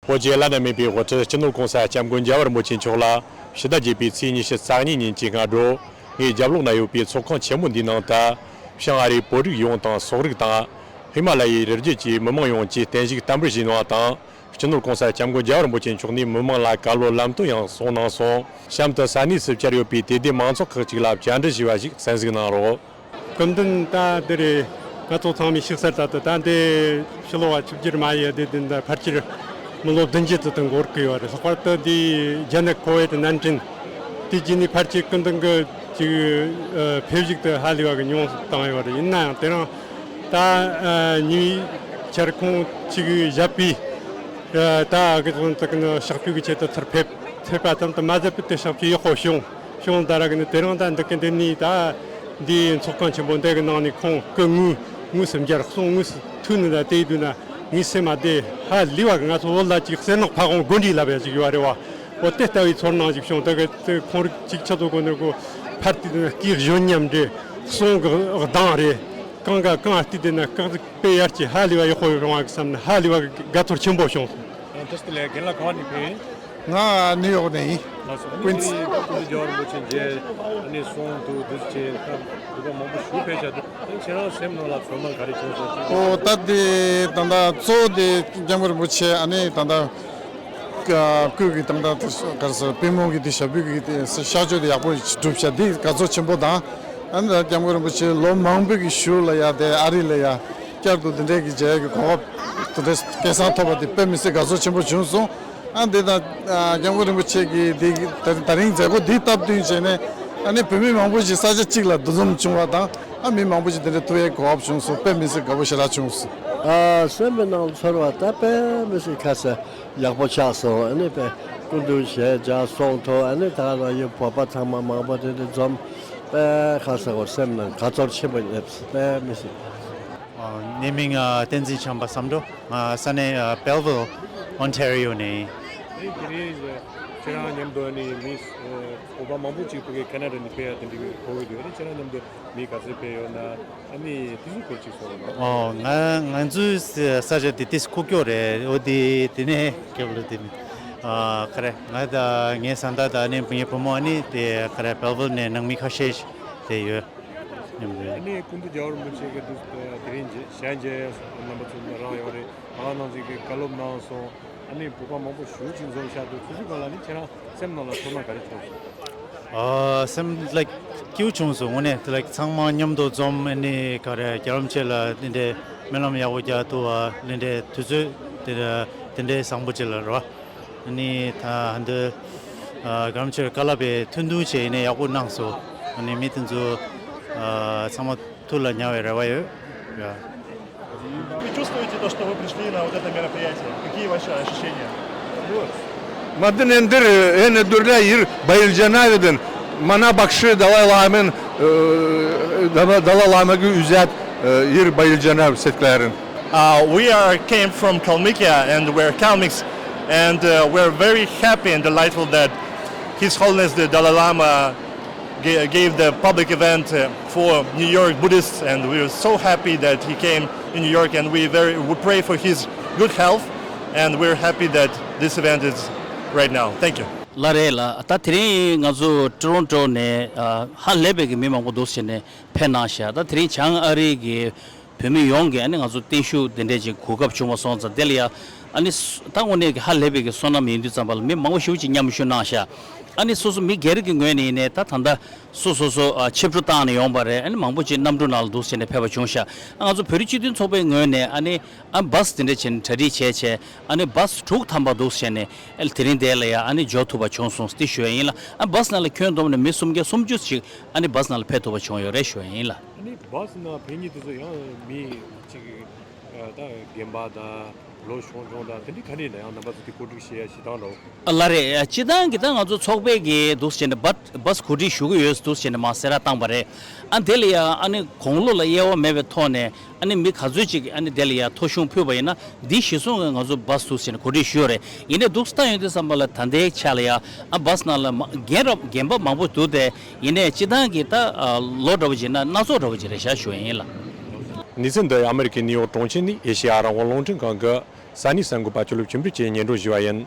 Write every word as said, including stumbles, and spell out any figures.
བོད་ཀྱི་བླ་ན་མེད་པའི་དབུ་ཁྲིད་སྤྱི་ནོར་༸གོང་ས་༸སྐྱབས་མགོན་རྒྱལ་བ་རིན་པོ་ཆེ་མཆོག་ལ་ཕྱི་ཟླ་བརྒྱད་པའི་ཚེས་ཉི་ཤུ་རྩ་གཉིས་ཉིན་གྱི་སྔ་དྲོ། ངས་རྒྱབ་ལོགས་ན་ཡོད་པའི་ཚོགས་ཁང་ཆེན་མོ་འདིའི་ནང་དུ། བྱང་ཨ་རིའི་བོད་རིགས་ཡོངས་དང་སོག་རིགས་དང་། ཧི་མ་ལ་ཡའི་རི་རྒྱུད་ཀྱི་མི་མང་ཡོངས་ཀྱིས་བརྟན་བཞུགས་བསྟར་འབུལ་ཞུས་གནང་བ་དང་། སྤྱི་ནོར་༸གོང་ས་༸སྐྱབས་མགོན་རྒྱལ་བ་རིན་པོ་ཆེ་མཆོག་ནས་མི་མང་ལ་བཀའ་སློབ་ལམ་སྟོན་ཡང་གསུངས་གནང་སོང་། གཤམ་དུ་ས་གནས་སུ་བཅར་ཡོད་པའི་དད་ལྡན་མང་ཚོགས་ཁག་ཅིག་ལ་བཅར་འདྲི་ཞུས་པ་ཞིག་གསན་གཟིགས་གནང་རོགས། སྐུ་མདུན་ད་འདི་རེད། ང་ཚོ་ཚང་མས་ཤེས་གསལ་ལྟར་དུ་ད་འདི་ཕྱི་ལོ་བ་ཆིག་བརྒྱ་མ་ཡི་འདི་འདི་འདི་ཕལ་ཆེར་མི་ལོ་བདུན་བརྒྱད་ཙམ་དུ་འགོར་གི་ཡོད་རེད། ལྷག་པར་དུ་འདི་རྒྱ་ནད་ཁོ་བིད་ནན་ཏིན་དེ་རྗེས་ནས་ཕལ་ཆེར་སྐུ་མདུན་གྱི་ཅིག་ཨ་ཕེབས་བཞུགས་དེ་ཧ་ལས་པ་གི་ཉུང་སུ་བཏང་ཡོད་རེད། ཡིན་ནའང་དེ་རིང་ད་ཨ་ཉི་མའི་འཆར་ཁུང་ཅིག་བཞག་པའི་ཨ་ད་གི་ཚོན་དག་ནི་ཕྱག་ཕུལ་གྱི་ཆེད་དུ་ཚུར་ཕེབས་ཕེབས་པ་ཙམ་དུ་མ་ཟད་པའི་དེ་ཕྱག་ཕུལ་ཡག་པོ་བྱུང་། ཤོང་ད་ར་གི་ནི་དེ་རིང་ད་འདི་གི་འདི་ནི་ད་འདིའི་ཚོགས་ཁང་ཆེན་པོ་འདི་གི་ནང་ནས་ཁོང་སྐུ་དངོས་དངོས་སུ་མཇལ། གསུང་དངོས་སུ་ཐོས་ནི་ད་དེ་ཡི་དུས་ན་ངའི་སེམས་མ་བདེ་ཧ་ལས་པ་གི། ང་ཚོ་བོད་ལ་ཅིག་གསེར་ནག་ཕ་བོང་སྒོ་འགྲིག་ལབ་ཡ་ཅིག་ཡོད་རེད་བ། འོ་དེ་ལྟ་བུའི་ཚོར་སྣང་ཞིག་བྱུང་། ད་གི་དེ་ཁོང་རིགས་ཅིག་ཆ་ཚོ་གོ་ནི་གོ་ཕར་དེ་ནི་སྐད་གཞོན་ཉམས་རེད། གསུང་གི་གདངས་རེད། གང་ག་གང་ལྟ་དེ་ན་སྐག་ཅིག་དཔེ་ཡར་གྱི་ཧ་ལས་པ་ཡག་པོ་ཡོད་རུང་བ་གི་བསམ་ནས་ཧ་ལས་པ་གི་དགའ་ཚོར་ཆེན་པོ་བྱུང་སོང་། ཨ། ད་ལྟ་ལས་རྒན་ལགས་ག་བ་ནས་ཕེབས་ཡིན། ང་ནིའུ་ཡོག་ནས་ཡིན། ལགས་སོ། ཨ་ནི་ཀུན་སྐུ་མདུན་རྒྱལ་བ་རིན་པོ་ཆེ་མཇལ། ཨ་ནི་གསུང་ཐོས་འདུག་བྱས། ད་འདུ་ཁང་མང་པོ་ཞིག་ཕེབས་བཞག་འདུག་ཨ་ནི་ཁྱེད་རང་སེམས་ནང་ལ་ཚོར་སྣང་ག་རེ་བྱུང་སོང་། ཨོ་ད་དེ་ད་ལྟ་གཙོ་བོ་དེ་སྐྱབས་མགོན་རིན་པོ་ཆེ་ཨ་ནི་ད་ལྟ་སྐུ་གི་ད་ལྟ་དེ་ག་རེ་ཟེར། པུས་མོ་གི་དེ་ཞབས་པུས་གི་དེ་གཤག་བཅོས་དེ་ཡག་པོ་གྲུབ་བཞག་འདི་དགའ་ཚོར་ཆེན་པོ་དང་། ཨ་ནི་ད་སྐྱབས་མགོན་རིན་པོ་ཆེ་ལོ་མང་པོའི་གི་གཞུག་ལ་ཡ་དེ་ཨ་རི་ལ་ཡ་བསྐྱར་དུ་དེ་འདྲའི་གི་མཇལ་ཡ་གི་གོ་སྐབས་དེ་འདྲའི་སྐལ་བཟང་ཐོབ་པ་དེ་དཔེ་མི་སྲིད་དགའ་ཚོར་ཆེན་པོ་བྱུང་སོང་། ཨ་འདི་དང་ཨ་སྐྱབས་མགོན་རིན་པོ་ཆེ་གིས་འདི་ད་ད་རིང་མཛད་སྒོ་འདི་སྟབས་བསྟུན་བྱས་ནས་ཨ་ནི་བོད་མི་མང་པོ་ཞིག་ས་ཆ་གཅིག་ལ་འདུ་འཛོམས་བྱུང་བ་དང་། ཨ་མི་མང་པོ་ཞིག་དེ་འདྲ་ཐུག་ཡའི་གོ་སྐབས་བྱུང་སོང་། དཔེ་མི་སྲིད་དགའ་པོ་ཞེ་དྲག་བྱུང་སོང་། ཨ་སེམས་པའི་ནང་ཚོར་བ་ད་དཔེ་མི་སྲིད་ཁ་ས་ཡག་པོ་ཆགས་སོང་། ཨ་ནི་དཔེ་སྐུ་མདུན་ཞལ་མཇལ་གསུང་ཐོས། ཨ་ནི་ད་ག་ཡི་བོད་པ་ཚང་མ་མང་པོ་དེ་འདྲ་འཛོམས། དཔེ་ཁ་ས་གོ་སེམས་ནང་དགའ་ཚོར་ཆེན་པོ་སླེབས་སོང་། དཔེ་མི་སྲིད། ཨ། ངའི་མིང་ཨ་བསྟན་འཛིན་བྱམས་པ་བསམ་གྲུབ། ང་ས་གནས་ཨ་Belleville Ontario ནས་ཡིན། ཨ་ནི་དེ་རིང་ཁྱེད་རང་མཉམ་དུ་ཨ་ནི་མི་ཨ་བོད་པ་མང་པོ་ཅིག་ཕ་གི་ཁེ་ན་ཌ་ནས་ཕེབས་ཡ་དེ་འདྲ་གི་གོ་གི་འདུག་ཨ་ནི་ཁྱེད་རང་མཉམ་དུ་མི་ག་ཚོད་ཕེབས་ཡོད་ན། ཨ་ནི་དེ་ཚོའི་སྐོར་ཅིག་གསུང་རོགས་གནང་། ཨོ་ང་ང་ཚོའི་ས་ཆ་དེ་ཏིས་ཁུག་ཀྱོག་རེད། འོ་དེ་དེ་ནས་སྐྱབས་ལ་དེ་ནས་ཨ་ག་རེ། ང་ད་ངའི་བཟའ་ཟླ་དང་ཨ་ནི་ངའི་བུ་མོ་ཨ་ནི་དེ་ག་རེ་Belleville ནས་ནང་མི་ཁ་ཤས་ཤིག་དེ་ཡོད། ཨ་ནི་སྐུ་མདུན་རྒྱལ་བ་རིན་པོ་ཆེ་གི་འདུག་དེ་རིང་ཞལ་མཇལ་རྣམ་པ་ཚོ་རང་ཡོད་རེད། ང་ནང་ཅིག་གི་བཀའ་སློབ་གནང་སོང་། ཨ་ནི་བོད་པ་མང་པོ་ཞེ་ཅིག་འཛོམས་ཤག་འདུག་དེ་ཚོའི་སྒང་ལ་ནི་ཁྱེད་རང་སེམས་ནང་ལ་ཚོར་སྣང་ག་རེ་བྱུང་སོང་། ཨ་སེམས་like སྐྱིད་པོ་བྱུང་སོང་། དངོས་གནས་like ཚང་མ་མཉམ་དུ་འཛོམས། ཨ་ནི་ག་རེ་རྒྱལ་བ་རིན་པོ་ཆེ་ལ་འདི་འདྲའི་སྨོན་ལམ་ཡག་པོ་རྒྱག་ཐུབ་པ། འདི་འདྲའི་དུས་ཚོད་དེ་འདྲ་དེ་འདྲའི་བཟང་པོ་ཅིག་ལ་རེད་བ། ཨ་ནི་ད་འདི་ཨ་རྒྱལ་བ་རིན་པོ་ཆེར་བཀའ་སློབ་པའི་ཐུགས་འདུན་བྱས་ནས་ཡག་པོ་གནང་སོང་། ཨ་ནི་མི་དེ་ཚོ་ཨ་ཚང་མ་ཐུགས་ལ་ཉར་བའི་རེ་བ་ཡོད། ཡ། Вы чувствуете то, что вы пришли на вот это мероприятие? Какие ваши ощущения? Madden endir en durla ir bayılcana dedin. Mana bakşı Dalai Lama, e, Dalai Lama üzet, e, ir bayılcana setlerin. Uh, we are came from Kalmykia and we're Kalmyks, and uh, we're very happy and delightful that His Holiness the Dalai Lama ga- gave the public event uh, for New York Buddhists, and we are so happy that he came in New York, and we very we pray for his good health, and we're happy that this event is right now. Thank you. ལགས་རེད་ལགས། ད་དེ་རིང་ང་ཚོ་ཊོ་རོན་ཊོ་ནས་ཨ་ཧ་ལས་པའི་གི་མི་མང་པོ་འདུག་བྱས་ནས་ཕེབས་གནང་ཤག་ད་དེ་རིང་བྱང་ཨ་རི་གི་བོད་མི་ཡོངས་ཀྱིས་ཨ་ནི་ང་ཚོ་བརྟན་བཞུགས་དེ་འདྲས་ཅིག་གོ་སྐབས་བྱུང་བ་སོང་ཙང་། དེ་ལ་ཡ་ཨ་ནི་སུ་ད་དངོས་གནས་ཀྱི་ཧ་ལས་པའི་གི་བསོད་ནམས་ཡིན་དུས་ཙམ་པ་ལ་མི་མང་པོ་ཞེ་པོ་ཅིག་མཉམ་ཞུགས་གནང་ཤག་ཨ་ནི་སོ་སོ་མི་སྒེར་གྱི་ངོས་ནས་ཡིན་ནའི་ད་ད་ལྟ་སོ་སོ་སོ་ཨ་ཆིབས་འགྲོ་བཏང་ནས་ཡོང་པ་རེད། ཨ་ནི་མང་པོ་ཅིག་གནམ་གྲུ་ནང་ལ་འདུག་བྱས་ནས་ཕེབས་པ་བྱུང་ཤག་ཨ་ང་ཚོ་བོད་རིགས་སྤྱི་མཐུན་ཚོགས་པའི་ངོས་ནས་ཨ་ནི་ཨ་བཱས་དེ་འདྲས་བྱས་ནས་གྲ་སྒྲིག་བྱས་བྱས། ཨ་ནི་བཱས་དྲུག་ཐམ་པ་འདུག་བྱས་ནས་ཨ་དེ་རིང་དེ་ལ་ཡ་ཨ་ནི་འབྱོར་ཐུབ་པ་བྱུང་སོང་ཟེར་ཞུ་ཡ་ཡིན་ལགས། ཨ་བཱས་ནང་ལ་ཁྱོན་བསྡོམས་ནས་མི་སུམ་བརྒྱ་སུམ་ཅུ་ཞིག་ཨ་ནི་བཱས་ནང་ལ་ཕེབས་ཐུབ་པ་བྱུང་ཡོད་རེད་ཞུ་ཡ་ཡིན་ལགས། ཨ་ནི་བཱས་ནང་ཕེབས་མཁན་དེ་ཚོ་ཡང་མི་གཅིག་ཨ་ད་རྒན་པ་དང་ལོ་ཆུང་ཆུང་དང་དེ་འདྲ་ག་རེ་ཡིན་ན་ཡང་རྣམ་པ་ཚོ་དེ་གོ་སྒྲིག་བྱེད་ཡ་བྱེད་སྟངས་འདྲ་བོ། ཨ་ལགས་རེད། སྤྱིར་བཏང་གི་ད་ང་ཚོ་ཚོགས་པའི་གི་འདུག་བྱས་ནས་བཱས་བཱས་གོ་སྒྲིག་ཞུ་གི་ཡོད་འདུག་བྱས་ནས་མར་གསལ་བསྒྲགས་བཏང་པ་རེད། ཨ་དེ་ལ་ཡ་ཨ་ནི་དགུང་ལོ་ལ་དབྱེ་བ་མེད་པའི་ཐོག་ནས་ཨ་ནི་མི་ག་ཚོད་ཅིག་ཨ་ནི་དེ་ལ་ཡ་ཐོ་གཞུང་ཕུལ་བ་ཡིན་ན་འདི་གཞིར་བཟུང་གི་ང་ཚོ་བཱས་འདུག་བྱས་ནས་གོ་སྒྲིག་ཞུས་ཡོད་རེད། ཡིན་ནའི་འདུག་སེ་ལྟ་ཡོང་དུས་ཙམ་པ་ལ་ད་ལྟའི་ཆ་ལ་ཡ་ཨ་བཱས་ནང་ལ་མ་རྒན་རབས་རྒན་པ་མང་པོ་འདུག་སྟེ། ཡིན་ནའི་སྤྱིར་བཏང་གི་ད་ཨ་ལོ་འདྲ་བོ་བྱས་ན་སྣ་ཚོགས་འདྲ་བོ་ཅིག་རེད་ཤག་ཞུ་ཡ་ཡིན་ལགས། གནས་ཚུལ་འདི་ཨ་མེ་རི་ཁའི་ནིའུ་ཡོག་གྲོང་ཁྱེར་ནས་ཨེ་ཤེ་ཡ་རང་དབང་རླུང་འཕྲིན་ཁང་གི་ ས་གནས་གསར་འགོད་པ་ཆོས་ལུགས་ཆོས་འཕེལ་གྱིས་སྙན་སྒྲོན་ཞུས་པ་ཡིན།